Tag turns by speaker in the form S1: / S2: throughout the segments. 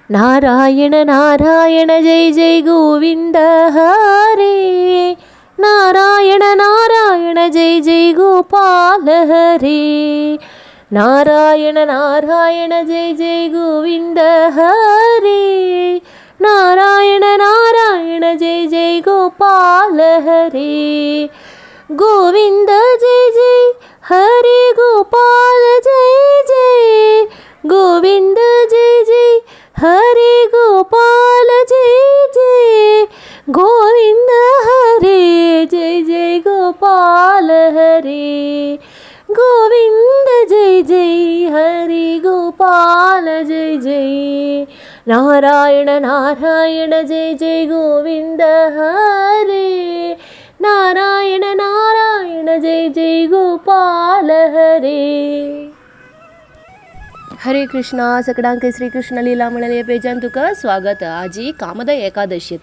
S1: नारायण नारायण जय जय गोविंद हरे। नारायण नारायण जय जय गोपाल हरे। नारायण नारायण जय जय गोविंद हरे। नारायण नारायण जय जय गोपाल हरे। गोविंद जय जय हरे गोपाल जय जय। गोविंद जय जय हरे गोपाल जय जय। गोविंद हरे जय जय गोपाल हरे। गोविंद जय जय हरे गोपाल जय जय। नारायण नारायण जय जय गोविंद हरे। नारायण नारायण जय जय गोपाल हरे। हरे कृष्णा सकडांक श्री कृष्ण लीला म्हणाले पेजान तुका स्वागत। आजी कामदा एकादशी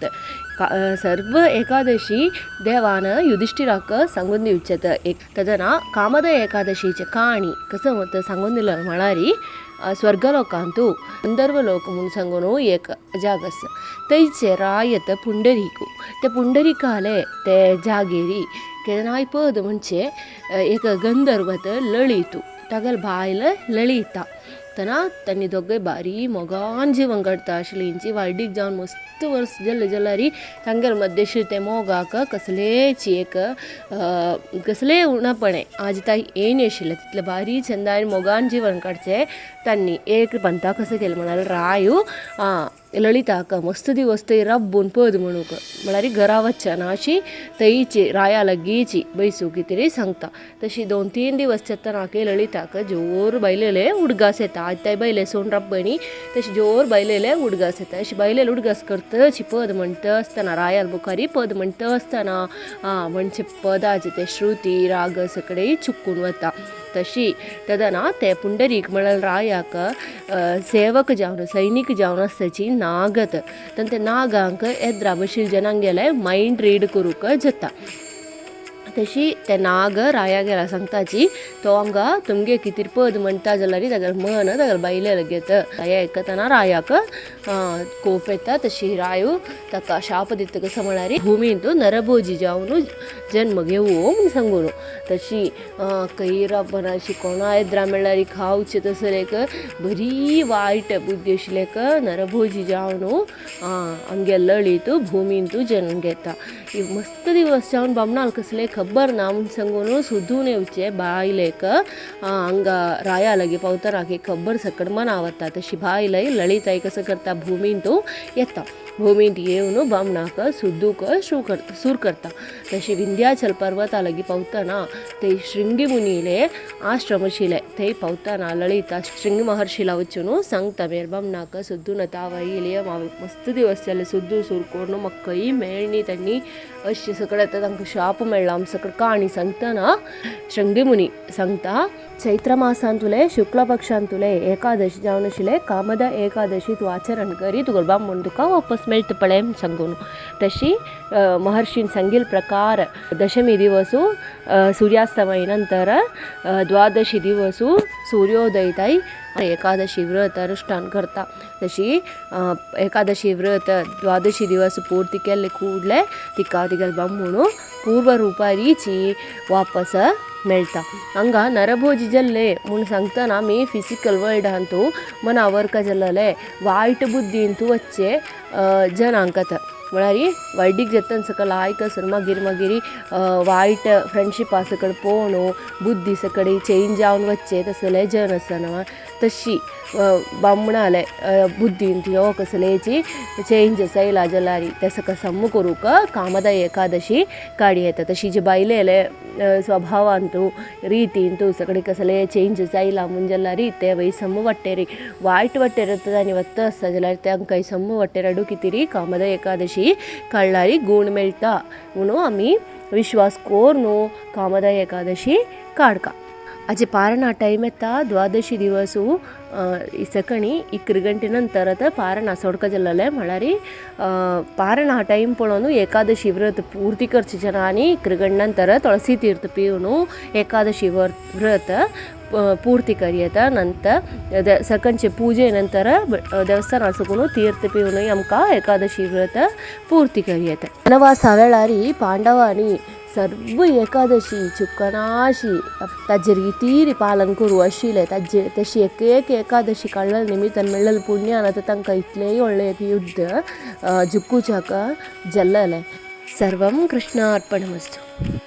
S1: सर्व एकादशी देवान युधिष्ठिराक सांगून दिवचेत एक तदना कामदा एकादशीचे काणी कसं मत सांगून दिलं म्हणारी स्वर्गलोकांतु गंधर्व लोक म्हणून सांगून एक जाग आसा थंयचे रायत पुंडरीकू ते पुंडरीकाले ते जागेरी केन्नाय पद म्हणजे एक गंधर्वत लळितू तागेल बायल लळिता तना तांणी दोगय बारी मोगान जीवन काडटा आशिल्ली वायडीक जावन मस्त वर्स जाल्ले जाल्यार तांगेले मद्देशी ते मोगाक कसलेच एक कसलेय उणापणे आज ताई येयन आशिल्लें तितले बारी चंदान मोगान जीवन काडचें तांणी एक पंता कसो केलें म्हळ्यार रायू ललिताक मस्त दिवस थंय रब्बून पद म्हणूंक म्हळ्यार घरा वचना अशी थंयची राया लागींची बैसूक कितें सांगता. तशी 2-3 दिवस जातना ललिताक जोर बायलेले उडगास येता. आज त्या बायले सोन रब्बणी तशी जोर बायलेले उडगास येता. अशी बायलेले उडगास करता अशी पद म्हणटा आसतना रायाल मुखारी पद म्हणटा आसतना म्हणजे पदाचे ते श्रुती राग सगळे चुकून वता. तशी तदना ते पुंडरीक म्हळ्यार रायाक सेवक जावन सैनीक जावन आसताची नागत ते नागांक येद्रा बशील जनांगेले मायंड रीड करूंक जाता. तशी ते नाग राया गेला सांगताची तो हांगा तुमगे कितें पद म्हणटा जाल्यार तागेलें मन तागेले बायले लागेत हें आयकतना रायाक कोप येता. तशी रायू ताका शाप दिता कसो म्हळ्यार भुमींत नरभोजी जावन जन्म घेवं म्हूण सांगून. तशी खंय राबना अशी कोणा येद्रा मेळ्ळ्यार खावचें तसर एक बरी वायट बुद्धी आशिल्लें एक नरभोजी जावन आमगे लळीत भुमींत जन्म घेता. मस्त दिवस जावन बामणाल कसलें खबर ना म्हूण सांगून सोदून येवचें बायलेक हांगा राया लागीं पावतना खबर सकट मना वता. तशी बायलय ललिताय कसो करता भुमींत येता. भुमींत येवन बामणाक सोदूंक सूर करता. तशी विंध्याचल पर्वता लागीं पावतना थंय शृंगी मुनीले आश्रम आशिल्ले थंय पावतना ललिता शृंगी महर्षीला वचून सांगता मेर बामणाक सोदून आतां हांव येयली मस्त दिवस जाले सोदून सूर करून म्हाका मेळ्ळी तांणी अशें सगळें आतां तांकां शाप मेळ्ळा आम सगळें काणी सांगतना शृंगी मुनी सांगता चैत्र मासांतुले शुक्ल पक्षांतुले एकादशी जावन आशिल्ले कामदा एकादशी तूं आचरण करी तुगेलो बामण तुका वापस मेळटा पळय म्हूण सांगून. तशी महर्षीन सांगिल्ले प्रकार दशमी दिवसू सूर्यास्तमय नंतर द्वादशी दिवसू सूर्योदय ताई एकादशी व्रत अनुष्ठान करता. तशी एकादशी व्रत द्वादशी दिवस पूर्ती केल्ले ಕೂಡಲೇ तिका तिगेले बामण पूर्व रुपारीची वापस मेळटा. हांगा नरभोजी जाल्ले म्हूण सांगतना आमी फिजिकल वर्ल्डांतू मनावर जाल्ले वायट बुद्दींतू वच्चे जनांक आतां म्हळ्यार वायटीक जातना सकयल लायक आसून मागीर मागीर वायट फ्रेंडशिपा सकयल पळोवन बुद्दी सकयल चेंज जावन वच्चे तसले जन आसा न्हू तशी बामणाले बुद्दींत ह्यो कसलेची चेंजस आयला जाल्यार ते सगळें सम करूंक कामदा एकादशी काडी येता. तशी जे बायलेले स्वभावांतू रितींतू सगळे कसले चेंजस आयला म्हूण जाल्यार ते वय सम वाटेर वायट वाटेर तांणी वता आसता जाल्यार तांकां सम वाटेर हाडूंक कितें कामदा एकादशी काडल्यार गूण मेळटा म्हणून आमी विश्वास करून कामदा एकादशी काडका. आजे पारणा टायम येता द्वादशी दिवसू सकाळी 11 गंटे नंतर आतां पारणा सोडका जाल्लें म्हळ्यार पारणा टायम पळोवन एकादशी व्रत पूर्ती करचे जनांनी 11 गंटे नंतर तुळसी तीर्थ पिवन एकादशी व्रत पूर्ती करियता नंतर सकंचे पूजे नंतर देवस्थान सुकून तीर्थ पिवन आमकां एकादशी व्रत पूर्ती करियता. वनवासा वेळारी पांडवांनी सर्व एकादशी चुकनाशी ताजे रितीरी पालन करू आशिल्ले ताजे तशी एक एक एकादशी काडलेले निमित्तान मेळ्ळेले पुण्यान आतां तांकां इतलेंय व्हडलें एक युद्ध जुक्कुच्याक जल्ललें. सर्वं कृष्णार्पणमस्तु.